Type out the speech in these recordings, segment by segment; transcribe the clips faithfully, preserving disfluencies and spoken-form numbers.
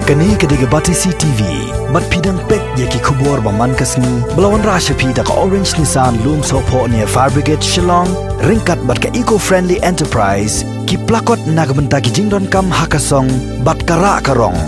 Kane ka dei ka Batesi T V. Bad phi dang peit ïa ki khubor ba man ka sngi ba la wanrah sha phi da ka Orange Nissan Lumsohphoh near Fire Brigade Shillong, ryngkat bad ka Eco Friendly Enterprise, ki plakot na ka bynta ki jingdonkam ha ka song bad ka rah ka rong.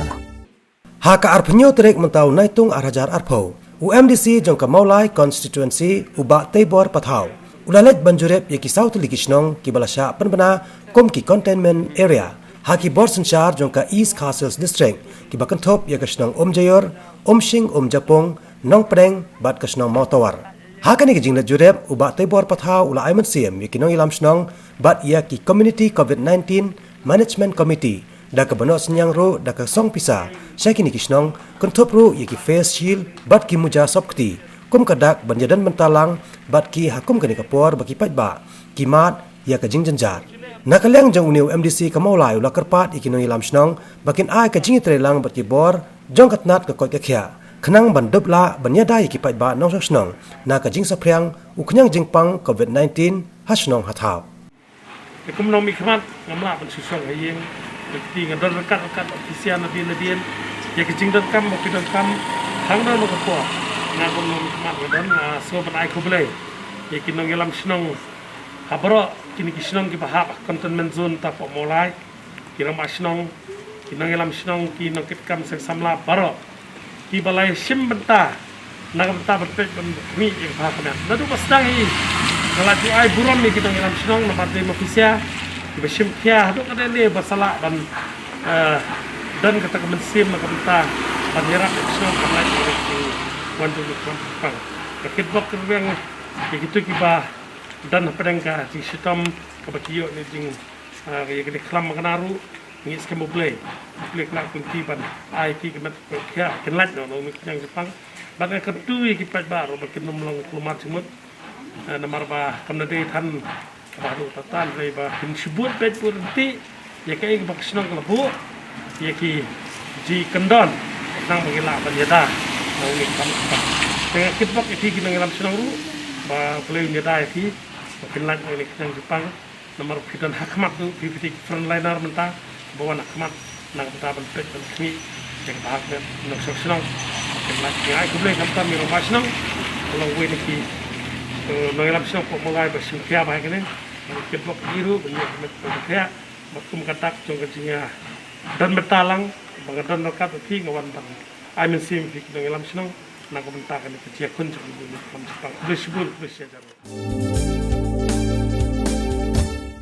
Ha ka arphew tarik mynta u Naitung ar hajar arphew, u M D C jong ka Mawlai Constituency, u Bah Teibor Pathaw, u la leit ban jurip ïa ki saw tylli ki shnong kiba la shah pynbna kum ki containment area ha ki bor synshar jong ka East Khasi Hills District, kiba kynthup ïa ka shnong Umjaiur, Umshing Umjapung, Nongpdeng bad ka shnong Mawtawar. Ha kane ka jingleit jurip, u Bah Teibor Pathaw u la ai mynsiem ïa ki nongïalam shnong bad ïa ki Community COVID nineteen Management Committee, da kaba noh synñiang ruh da ka song pisa sha kine ki shnong, kynthup ruh ïa ki face shield bad ki muja sop kti, kum ka dak ban ïadon bynta lang bad ki ha kum kane ka por ba ki paidbah ki mad ïa ka jingjynjar. Na ka liang jong une u M D C ka Mawlai u la kyrpad ïa ki nongïalam shnong ba kin ai ka jingïatreilang bad ki bor jong ka tnat ka koit ka khiah, khnang ban dup lah ban ïada ïa ki paidbah nongshong shnong na ka jingsaphriang u khñiang jingpang COVID nineteen ha shnong ha thaw. Te kum nongmihkhmat ngam lah ban shu shong ha ïing. Te nga don ryngkat ryngkat officer nadien nadien. Ïa ka jingdonkam ba phi donkam, hangno hangno ka por, nga kum nongmihkhmat nga don, nga sngewbha ban ai khublei ïa ki nongïalam shnong ha baroh kine ki shnong kiba hap ha containment zone Tapoh Mawlai, ki rangbah shnong, ki nongïalam shnong, ki nongkitkam seng samla baroh kiba la ïashim bynta na ka bynta ban peit ban khmih ïa ka bha ka miat. Naduh ba sdang hi nga la ju ai burom ïa ki nongïalam shnong namar dei ma phi sha kiba shim khia haduh katne ba sa lah ban, eh, don kata ka mynsiem na ka bynta ban ïarap ïa ka shnong ban lait ïa ki wan jong ki wan pang. Ka kitbok ka rwiang ïa kito kiba don hapdeng ka jingshitom kaba ki ïoh ne jing, eh, ïa kane ka khlam kane ruh. Ngi skhem U Blei, U Blei ka lah ka lynti ban ai ki ka met ka khia, kin lait noh na une u khñiang jingpang. Bad nga kyntu ïa ki paidbah ruh ba kin ym long kulmar jingmut. Eh, namar ba kam da dei than ba haduh katta, hynrei ba kin shu bud beit bud ryntih ïa kaei kaba ka shnong ka la buh ïa ki jingkyndon, khnang ba ki lah ban ïada na une u khñiang jingpang. Te nga kitbok ïa phi ki nongïalam shnong ruh ba U Blei un ïada ïa phi ba kin lait na une u khñiang jingpang. Namar phi don ha khmat ruh, phi, phi dei ki frontliner mynta ba wan ha khmat na ka bynta ban peit ban khmih ïa ka bha ka miat nongshong shnong. Te nga ai khublei khamtam ïa u rangbah shnong, u long uwei na ki, eh, nongïalam shnong Poh Mawlai ba shim khia bha ïa kane. Nga kitbok ïa ki ruh ban ïoh ka met ka khia bad kum ka dak jong ka jingïadon bynta lang ba nga don ryngkat bad phi, nga wan ban ai mynsiem ïa phi ki nongïalam shnong na ka bynta kane ka jingïakhun jong ka jingïalam shnong. Khublei shibun, khublei shihajar.